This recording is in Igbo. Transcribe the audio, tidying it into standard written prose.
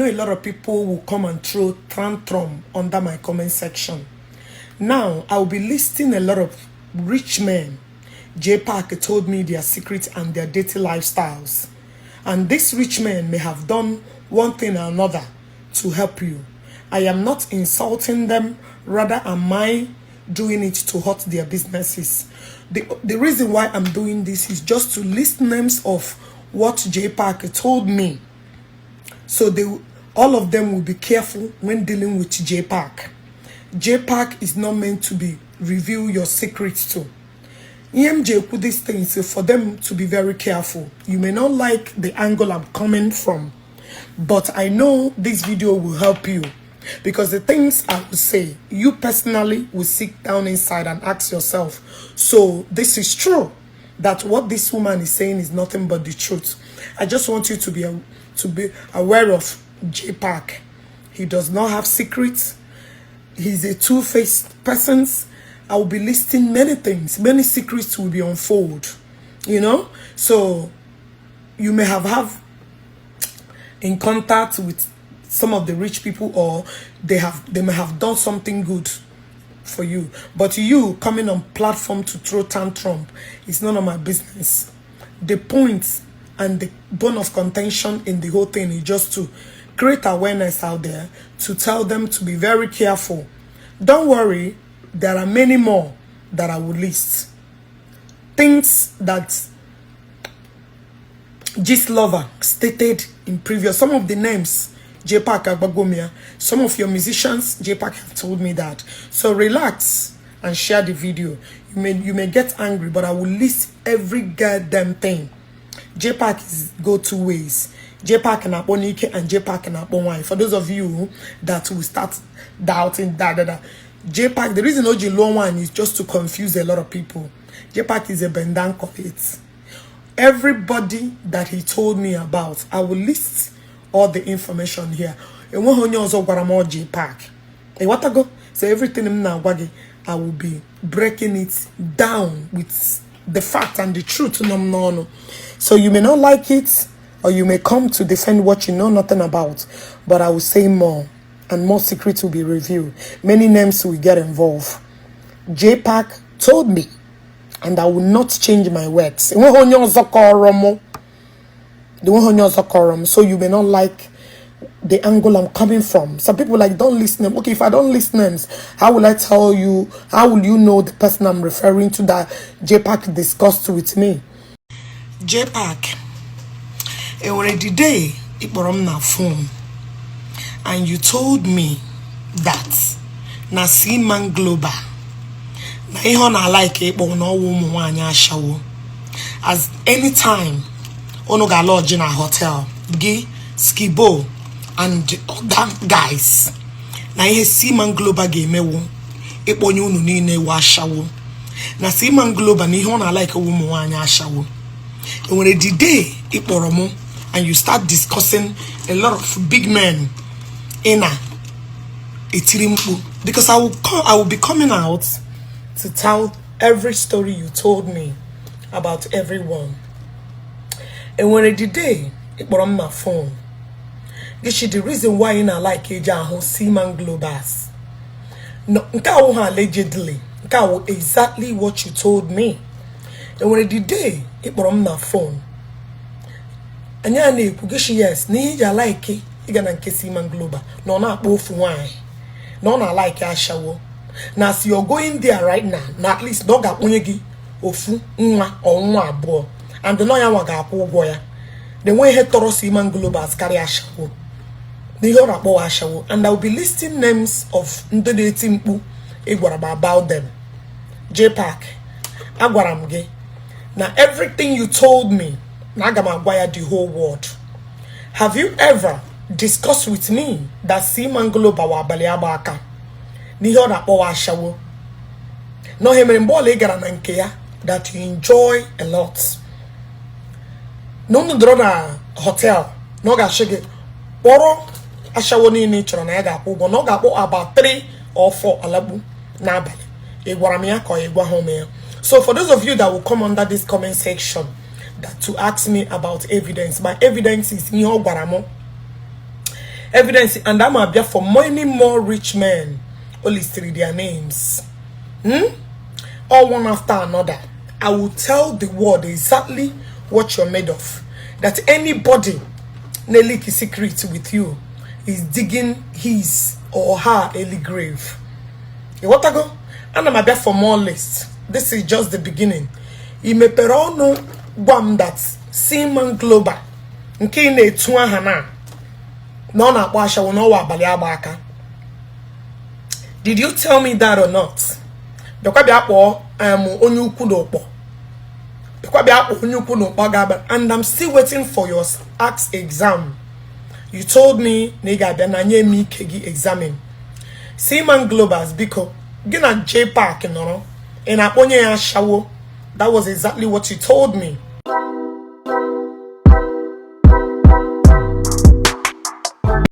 Know a lot of people will come and throw tantrum under my comment section. Now, I will be listing a lot of rich men. JPAC told me their secrets and their dirty lifestyles. And these rich men may have done one thing or another to help you. I am not insulting them, rather am I doing it to hurt their businesses. The reason why I'm doing this is just to list names of what JPAC told me. So all of them will be careful when dealing with JPAC. JPAC is not meant to be reveal your secrets to. Ihe m ji ekwu these things is for them to be very careful. You may not like the angle I'm coming from, but I know this video will help you because the things I will say, you personally will sit down inside and ask yourself, "So this is true, that what this woman is saying is nothing but the truth?" I just want you to be aware of JPAC. He does not have secrets. He's a two-faced person. I will be listing many things. Many secrets will be unfold. So you may have in contact with some of the rich people, or they may have done something good for you, but you coming on platform to throw tantrum is none of my business. The point and the bone of contention in the whole thing is just to create awareness out there, to tell them to be very careful. Don't worry, there are many more that I will list, things that Gist Lover stated in previous, some of the names JPAC agwago m ya, some of your musicians, JPAC have told me that. So relax and share the video. You may get angry, but I will list every goddamn thing. JPAC is go two ways. JPAC na-akpọ n'ike and JPAC na-akpọ nwanyị. For those of you that will start doubting that, that, that JPAC, the reason o ji lụọ nwanyị is just to confuse a lot of people. JPAC is a bendan it. Everybody that he told me about, I will list all the information here. Enweghị onye ọzọ gwara m ọ JPAC. Ịghọtago? So everything m na-agwa gị, I will be breaking it down with the fact and the truth nọ m n'ọnụ. So you may not like it, or you may come to defend what you know nothing about, but I will say more, and more secrets will be revealed. Many names will get involved. JPAC told me, and I will not change my words. Enweghị onye ọzọ kọrọ m. Enweghị onye ọzọ kọrọ m. So you may not like the angle I'm coming from. Some people like, "Don't list names." Okay, if I don't list names, how will I tell you? How will you know the person I'm referring to that JPAC discussed with me? JPAC, enwere the day ị kpọrọ m na phone and you told me that na Seaman Global na ihe ọ na-alike ịkpọ na ọwụ ụmụ nwaanyị ashawo, as anytime unu ga-alọji na hotel gị, Skibo and other guys, na ihe Seaman Global ga-emewu ịkpọnye unu niile wu ashawo, na Seaman Global na ihe ọ na-alike wụ ụmụ nwaanyị ashawo. Enwere the day ị kpọrọ mụ and you start discussing a lot of big men ị na-etiri mkpu, because I will be coming out to tell every story you told me about everyone. Enwere the day ị kpọrọ m na phone gịchi, the reason why ị na-alike eji ahụ Seaman Globals. No, nke awụ ha allegedly, nke awụ exactly what you told me. Enwere the day ị kpọrọ m na phone, anyị a na-ekwu gịshi, yes, na ihe iji alike ịga na nke Seaman Global na ọ na-akpọ ofu nwaanyị na ọ na-alike ashawo, na as you're going there right now, na at least na ọ ga-akpọnye gị ofu nwa ọ nwa abụọ, and nọ ya nwa ga-akwụ ụgwọ ya, na enwe ihe tọrọ Seaman Global karịa ashawo, na ihe ọ na-akpọwa ashawo. And I will be listing names of ndị na-eti mkpu ị gwara m about them. JPAC, agwara m gị na everything you told me, na aga m agwa ya the whole world. Have you ever discussed with me that Seaman Global wa abalị agba aka na ihe ọ na-akpọwa ashawo, na ihe mere mgbe ọla ị gara na nke ya that you enjoy a lot, na unu dọrọ na hotel, na ọ ga-achị gị kpọrọ ashawo niile ị chọrọ, na ya ga-akwụ ụgwọ, na ọ ga-akpọ about 3 or 4 alakpu n'abalị? Ị gwara m ya ka ọ ị gwa ha m ya? So for those of you that will come under this comment section that to ask me about evidence, my evidence is ihe ọ gwara m. Evidence, and I'm abịa for many more rich men o listiri their names, All one after another. I will tell the world exactly what you're made of. That anybody na-leak secret with you is digging his or her early grave. Ịghọtago? Ana m abịa for more list. This is just the beginning. Ị mepere ọnụ gwa m that Seaman Global nke ị na-etu aha na ọ na-akpọ ashawo n'ọwa abalị agba aka. Did you tell me that or not? Bịakwa bịa kpọọ onye ukwu na ụkpọ. Bịakwa bịa kpọọ onye ukwu na ụkpọ ga-aba. And I'm still waiting for your ask exam. You told me na ị ga-abịa na nye m ike gị examine. Seaman Globals, biko, gị na J Park nọrọ. Ị na-akpọ onye ya ashawo. That was exactly what you told me.